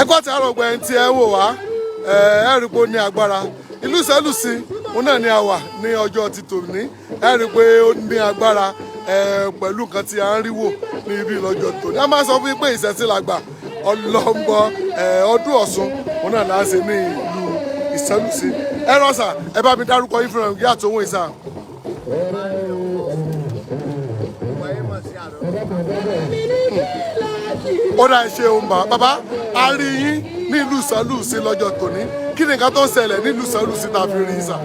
Ẹkọ́ tí àrò ọgbà ẹni tí ẹ wò wá, ẹ ẹ rí i pé ó ní agbára. Ìlú Ìsẹ́lùsí òun náà ni a wà ní ọjọ́ ti tòní. Ẹ rí i pé ó ní agbára ẹ pẹ̀lú nǹkan tí a ń rí wò ní ibi lọ́jọ́ tòní. A máa sọ fún yín pé ìṣẹ̀sí làgbà ọlọ́ngbọ ẹ ọdún Ọ̀ṣun òun náà là ń ṣe ní ìlú Ìsẹ́lùsí. Ẹ rọ́ṣà, ẹ bá mi dárúkọ yín fúnra yín àtòwò ìsà. Ó dá ṣe òun bá bàbá a rí yín ní ìlú Ìsẹ́lùsí lọ́jọ́ tòní. Kí ni nǹkan tó ń ṣẹlẹ̀ nílùú Ìsẹ́lùsí tá a fi rí yín sà?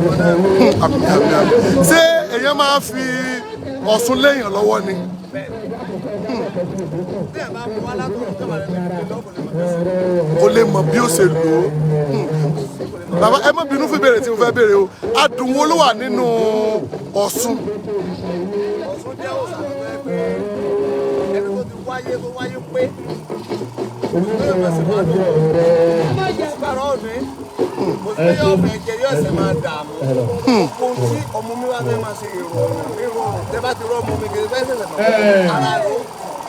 Àmín, àmín, àmín. Ṣé èèyàn máa fi Ọ̀ṣun léèyàn lọ́wọ́ ni? Kò lè mọ̀ bí ó ṣe lò ó. Bàbá, ẹ má bínú fún ìbéèrè tí mo fẹ́ béèrè o. Adùn wo ló wà nínú Ọ̀ṣun? Ọ̀ṣun jẹ́ òòṣà tó jẹ́ pé ẹni tó ti wáyé tó wáyé pé kò sí lóye mọ̀ sí máa lò ó kò sí bàrọ̀ ọ̀nì kò sí lóye ọ̀fẹ́ jẹ yóò ṣe máa dààmú. Ohun tí ọmọ mi wá fẹ́ máa ṣe ìrọ̀rùn ìrọ̀rùn tẹ́ bá ti rọ́ ọmọ mi kiri fẹ́ ṣẹ̀ṣẹ̀ mọ̀ ara rẹ̀ ó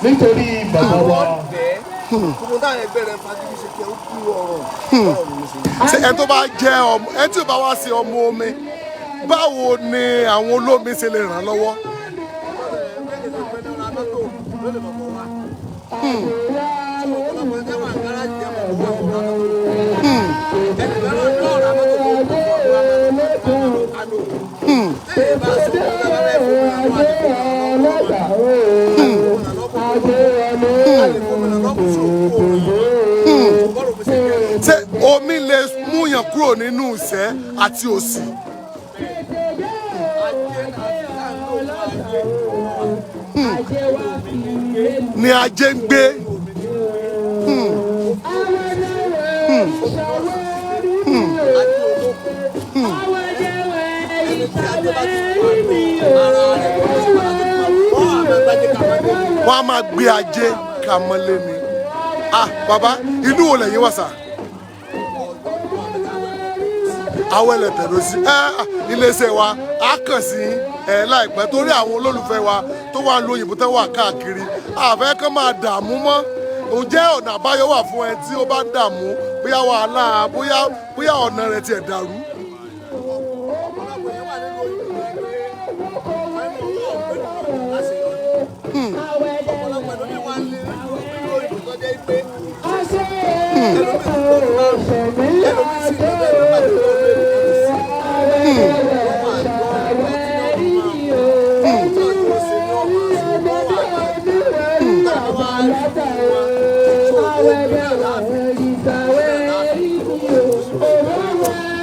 Nítorí bàbá wa àwọn ọ̀dẹ́ gbogbo táwọn ẹgbẹ́ rẹ̀ ń fagídí ṣe kí ó kú ọ̀rọ̀ ọ̀rọ̀ mi ṣe. Ṣé ẹ tó bá jẹ́ ọmọ ẹ tí ò bá wá sí ọmọ omi, báwo ni àwọn olómi ṣe lè ràn lọ́wọ́? Ṣé omi lè múyàn kúrò nínú ìṣẹ́ àti òṣì? Ni ajé ń gbé. Wọ́n á máa gbé ajé ká mọ́lé ni. Ah, bàbá, ìlú wo lẹ̀yin wà sà? Awẹ́lẹ̀ tẹ̀lé sí ẹ iléeṣẹ́ wa á kàn sí ẹ láìpẹ́ torí àwọn olólùfẹ́ wa tó wà ń lo òyìnbó tó wà káàkiri àfẹ́ kán máa dààmú mọ́. Ǹjẹ́ ọ̀nà àbáyọ wà fún ẹ tí ó bá ń dààmú, bóyá wàhálà, bóyá ọ̀nà rẹ̀ tiẹ̀ dàrú?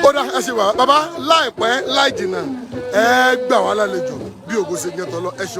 Ó dá ẹ ṣe wà bàbá, láìpẹ́ láì jìnnà ẹ gbà wá lálejò bí ògo ṣe jẹ́ tọ́lọ́. Ẹ ṣe wà.